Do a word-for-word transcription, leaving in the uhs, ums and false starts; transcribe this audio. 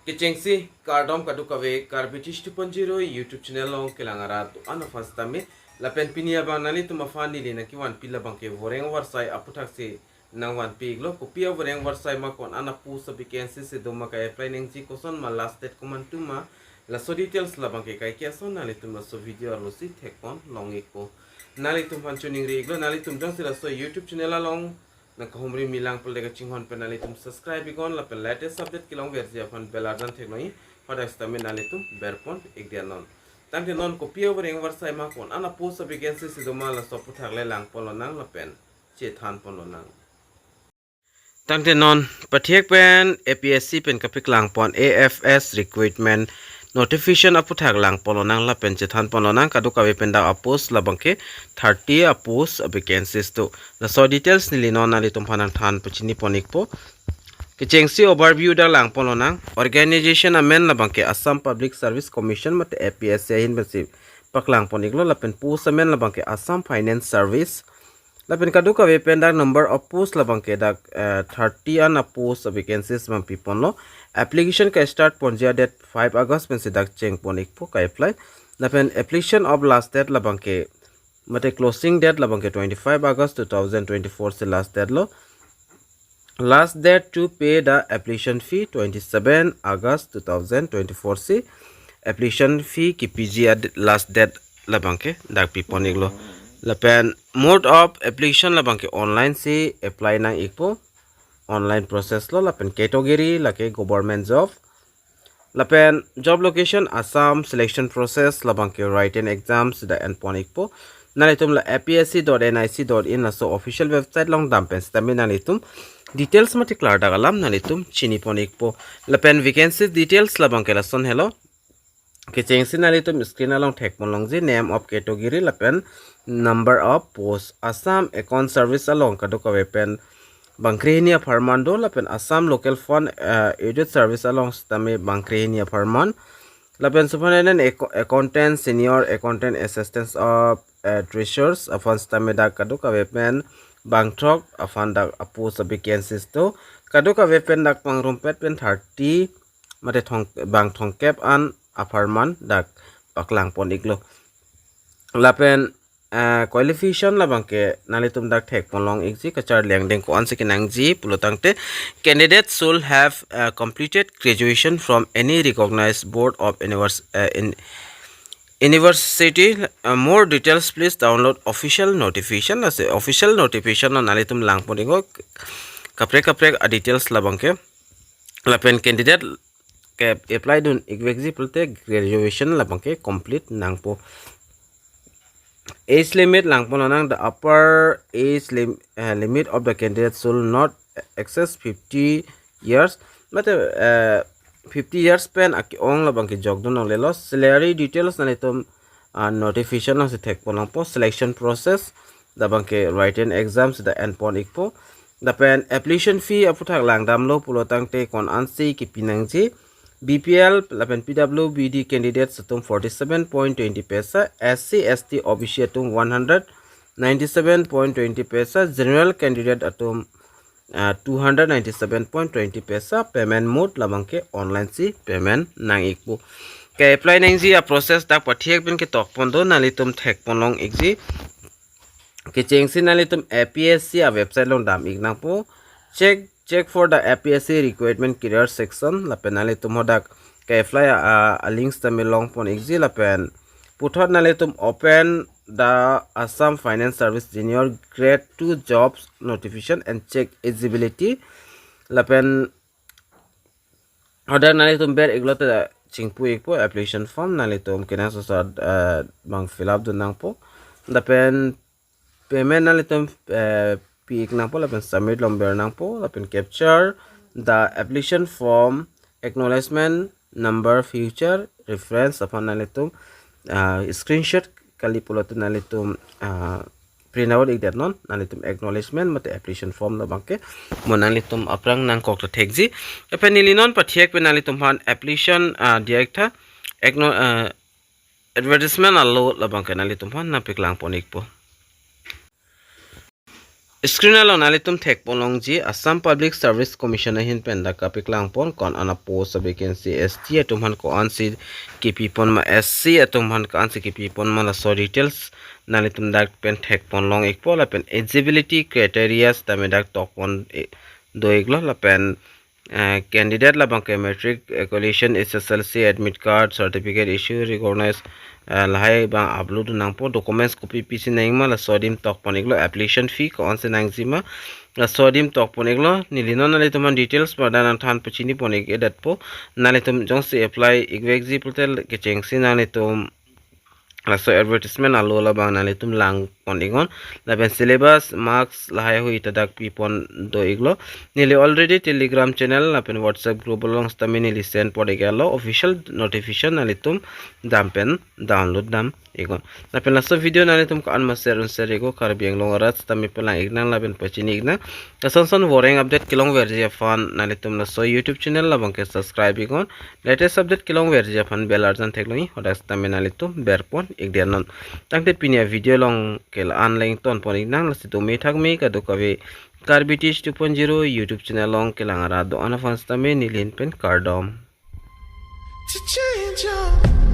Kechengsi kardom kadokave Karbi Tish two point zero YouTube channel along kelang arat do-an aphan sitame, lapen pini abang nanglitum aphan neli nangkevanpi labangke voreng varsai aputhaksi nangvanpi iklo. Kopi avoreng varsai ma, ko-an a-post a-vacancy si doma, ka-apply nangji koson ma, last date komantu ma, laso details labangke kaike ason nanglitum laso video arlosi thekpon long ikpo. Nanglitum aphan choningri iklo, nanglitum jongsi laso YouTube channel along nangkahumri milang pulote kachinghon pen nanglitum subscribe iknon, lapen latest update kelongverji aphan bell arjan theklongji, hadak sitame nanglitum berpon ikdetnon. Tangte non kopi avoreng varsai ma, ko-an a-post a-vacancy si doma, laso aputhak le langpon lonang lapen chethan pon lonang. Tangte non pathek pen A P S C pen kapaklangpon A F S recruitment notification aputhak langpon lonang lapen chethan pon lonang. Kadokave pen dak a-post labangke thirty a-post a-vacancies do. Laso details neli non nanglitum aphan nangthan pachini pon ikpo. Kechengsi overview dak langpon lonang. Organization amen labangke Assam Public Service Commission mate A P S C ahin pensi paklang pon iklo, lapen post amen labangke Assam Finance Service. Lapen kadokave pen dak number of post labangke dak, eh, thirty an a-post a-vacancies abang piponlo. Application ka-start ponji a-date five August pensi dak cheng pon ikpo, ka-apply. Lapen application of last date labangke, mate closing date labangke twenty-five August two thousand twenty-four si last date lo. Last date to pay the application fee twenty-seven August two thousand twenty-four si application fee kepiji a-last date labangke dak pipon iklo. Lapen mode of application labangke online si apply nang ikpo, online process lo. Lapen category lake government job. Lapen job location Assam, selection process labangke written exam si dak en pon ikpo. Nanglitum la A P S C dot N I C dot in laso official website along dam pen sitame nanglitum details mate klardak alam nanglitum chini pon ikpo. Lapen vacancy details labangke lason helo. Kechengsi nanglitum screen along thek pon longji, name of category lapen number of post. Assam Account Service along kadokave pen bangkre hini apharman do, lapen Assam Local Fund, eh, Audit Service along sitame bangkre hini apharman. Lapen supanen acco-, accountant, senior accountant, assistants of, eh, treasurers aphan sitame dak kadokave pen bangthrok aphan dak a-post a-vacancies do. Kadokave pen dak pangrumpet pen thirty mate thong, bang thomkep an apharman dak paklang pon iklo. Lapen, eh, qualification labangke nanglitum dak thek pon long ikji, kacharli angdeng ko-an si kenangji pulo tangte, candidate should have, eh, completed graduation from any recognized board of univers-, eh, in university. Eh, more details please download official notification. Lasi official notification lo nanglitum lang pon iknon, kaprek kaprek a-details labangke. Lapen candidate ke-apply dun ikvekji pulote graduation labangke complete nangpo. Age limit lang pon lonang, the upper age lim-, eh, limit of the candidate should not excess fifty years. Mate, eh, fifty years pen ake-ong labangke jok dun longlelo. Salary details nanglitum, ah, notification along si thek pon longpo. Selection process labangke written exam si dak en pon ikpo. Lapen application fee aputhak lang damlo pulo tangte ko-an si kepi nangji. B P L lapen P W B D candidates atum forty-seven point twenty paisa, S C S T O B C atum one hundred ninety-seven point twenty paisa, general candidate atum, ah, two hundred ninety-seven point twenty paisa. Payment mode labangke online si payment nang ikpo. Ke-apply nangji a-process dak pathek pen ketok pon do, nanglitum thek pon long ikji. Kechengsi nanglitum A P S C a-website along dam ik nangpo. Check, check for the A P S C recruitment career section. Lapen nanglitum hadak ke-apply a, a, a-link sitame long pon ikji, lapen puthot nanglitum open the Assam Finance Service Junior Grade two jobs notification and check eligibility. Lapen hadak nanglitum ber iklo te chingpu ikpo application form, nanglitum kenangsot, eh, bang fill up dun nangpo. Lapen payment nanglitum, eh, pi ik nangpo, lapen submit along ber nangpo, lapen capture the application form, acknowledgement number, future reference aphan nanglitum, ah, screenshot kali pulote nanglitum, ah, print out ikdetnon, nanglitum acknowledgement mate application form labangke. Mo nanglitum aphrang nangkok ta thekji. Lapen neli non pathek pen nanglitum aphan application, ah, diya ik tha, acknow-, ah, advertisement alo labangke nanglitum aphan nangpaklang pon ikpo. Screen along nanglitum thekpon longji Assam Public Service Commission ahin pen dak kapeklang pon ko-an ana post a vacancy, S T atum aphan ko-ansi kepi pon ma, S C atum aphan ko-ansi kepi pon ma, laso details nanglitum dak pen thekpon long ikpo. Lapen eligibility criteria tame dak tokpon i-, do iklo. Lapen eh, candidate labang ke matric, eh, qualification, H S L C admit card, certificate issue, recognize, eh, lahai abang upload nangpo. Documents kopi pisi nangma, laso adim tokpon iklo. Application fee ko-ansi nangji ma, laso adim tokpon iklo. Neli non nanglitum aphan details pada nangthan pachini pon ik-edetpo. Nanglitum jongsi apply ikvekji pulote kechengsi nanglitum laso advertisement alo labang nanglitum lang pon iknon. Lapen syllabus, marks lahai hui ta dak pi pon do iklo. Neli already Telegram channel lapen WhatsApp group along sitame neli send pon iklo. Official notification nanglitum dam pen download dam iknon. Lapen laso video nanglitum ko-an ma share un share iknon, Karbi Anglong arat sitame pelang iknang lapen pachini iknang. Lason son voreng update kelongverji aphan nanglitum laso YouTube channel labang ke subscribe iknon. Latest update kelongverji aphan bell arjan theklong, hadak sitame nanglitum berpon ikdet non. Tangte pini a video along ke la-an le ington pon iknang. Lasi do me thak me kadokave Karbi Teach two point zero YouTube channel along kelang arat do-an aphan sitame neli ahin pen kardom. To change up.